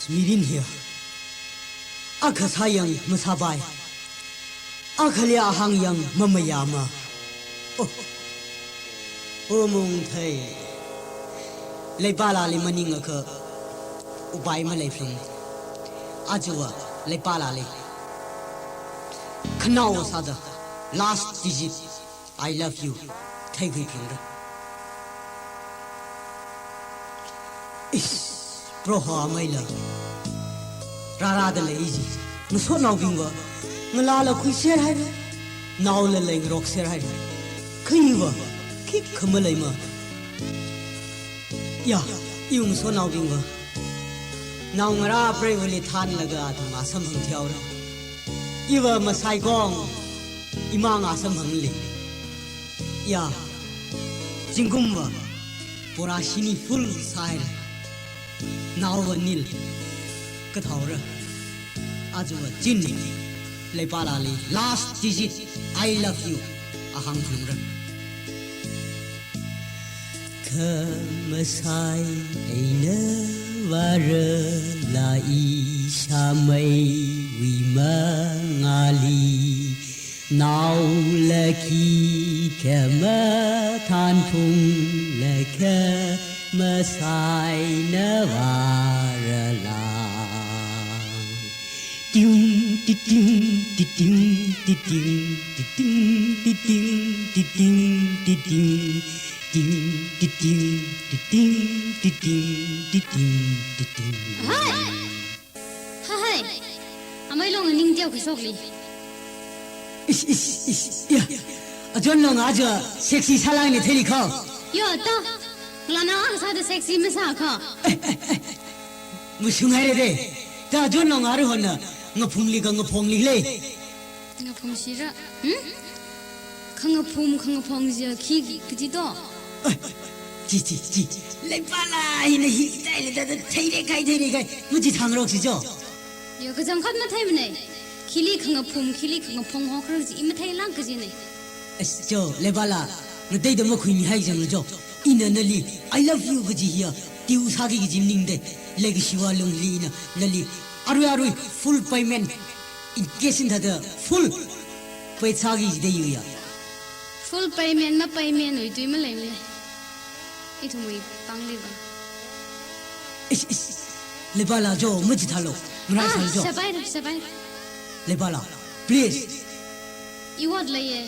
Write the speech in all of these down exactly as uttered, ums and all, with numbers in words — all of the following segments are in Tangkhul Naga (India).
Mirin hiya. Akha sāyang masāpai. Akhali ahāngyang mamayāma. Oh. Oh, Mungthei. Leipalāli maningakha upai maleiphalung. Aja va Leipalāli khanao sāda last digit "I love you" theikhuiphalungra. Ish, Proho ameila rārada lei ji. Ngasotnaobingva ngalāla khuiser haira, naola leingarokser haira. Kha iva khikha maleima. Ya, iwui ngasotnaobingva naongarā preivali thanlaga athumwui samphang thihaora. Iva masaikong, imang asamphangli. Ya, zingkumva pura shini full sāhaira. Naova nil kathaora. Aja va chieina Leipalāli last digit "I love you" ahāngphalungra. Khamasai eina vārala ishāmeiwui mangāli, naola khikha mathanphungla khamasai na vārala. Ting, ti ting, ti ting, ti ting, ti ting, ti ting, ti ting, ti ting, ti ting, ti ting, ti ting, ti ting, ti ting, ti ting. Hai! Hai, hai! Amei long ning teo kashokli. Ish, ish, ish, ya. Ajon long aja sexy sālāngni theili kho. Yo, ta. Lana sāda sexy masā kho. Mashung haira de. Ta ajon long aruihon na ngaphumli khangaphongli lei. Ngaphum shira. Hmm? Khangaphum, khangaphong jiakha khi kaji to. Ai, chi, chi, chi. Leipalā hina hi tailada da theirekhai, theirekhai. Machithāngaroksi jo. Yo, kachangkhat matheimanei. Khili khangaphum, khili khangaphong hokra kaji i matheilāk kajinei. As jo, Leipalā, ngateida makhuimihai jang jo. Ina nali "I love you" kaji hiya tiu sāki kaji maningdei. Leikashiva lungli ina nali arui arui full payment, in cash in thāda full pay sāki jidei yuya. Full payment, ma payment wui tui maleimane. Ithumwui pāngli va. Ish, ish. Leipalā jo, machithālu. Ngarai sālu jo. Shabai, shabai. Leipalā, please. Iwui ot leiye.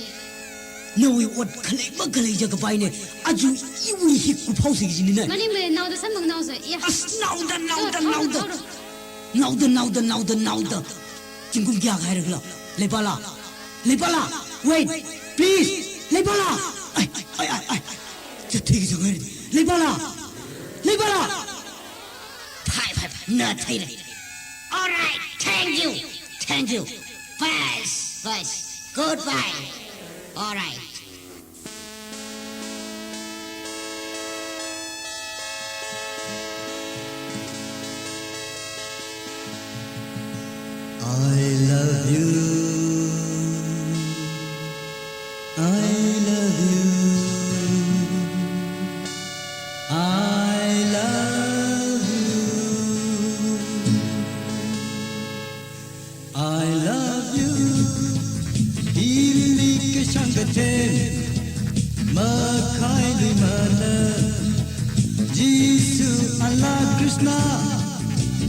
Nawui ot khalei makhalei jiakha kapaine. Aja iwui hi kuphaosi jinine. Maningmane, naoda samphangnaosa. Ya. As naoda, naoda, naoda. Naoda, naoda, naoda, naoda. Zingkum kayākha haira khala? Leipalā. Leipalā. Wait. Please. Leipalā. Ai, ai, ai, ai. Chathui kachang haira. Leipalā. Leipalā. Phai, phai, phai. Na theira. All right. Thank you. Thank you. Bye. Bye. Goodbye. All right. I love you. I love you. I love you. I love you. Hili kashang kathem, makhailuimana. Jisu, Allah, Krishna,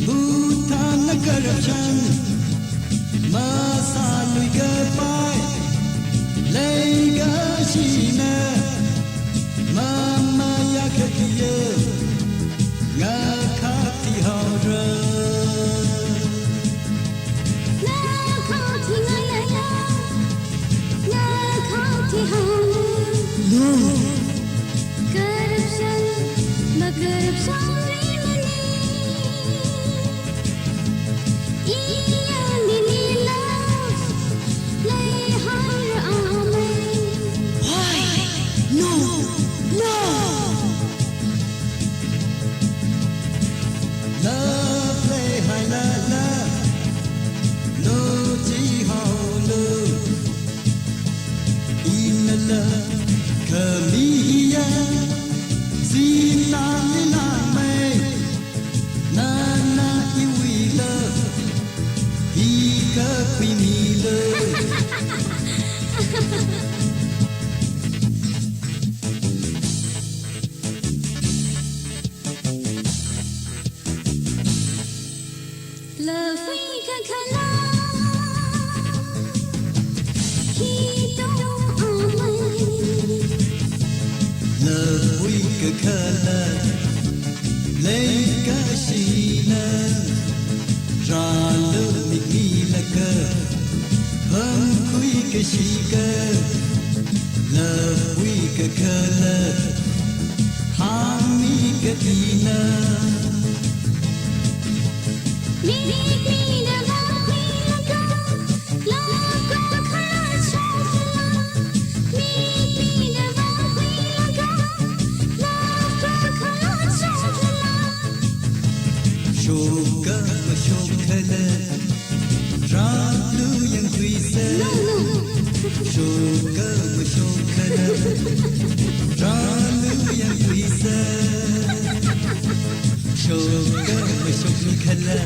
Buddha na corruption, masāluikapai, leikashina, mamayā khakiya, ngakha thihaora. Ngakha thingaiya, ngakha thihaora. No. Corruption, ma corruption rimane. Iya nili love leihaira amei. Why? No, no. Love leihailala, no chihaolu. Inala khami hiya, sinali langmei. kashika, love wui kakhalat, hāngmi katina. Shoka mashokkhala, rālu yangkhuisa. Shoka mashokkhala, rālu yangkhuisa. Shoka mashokkhala,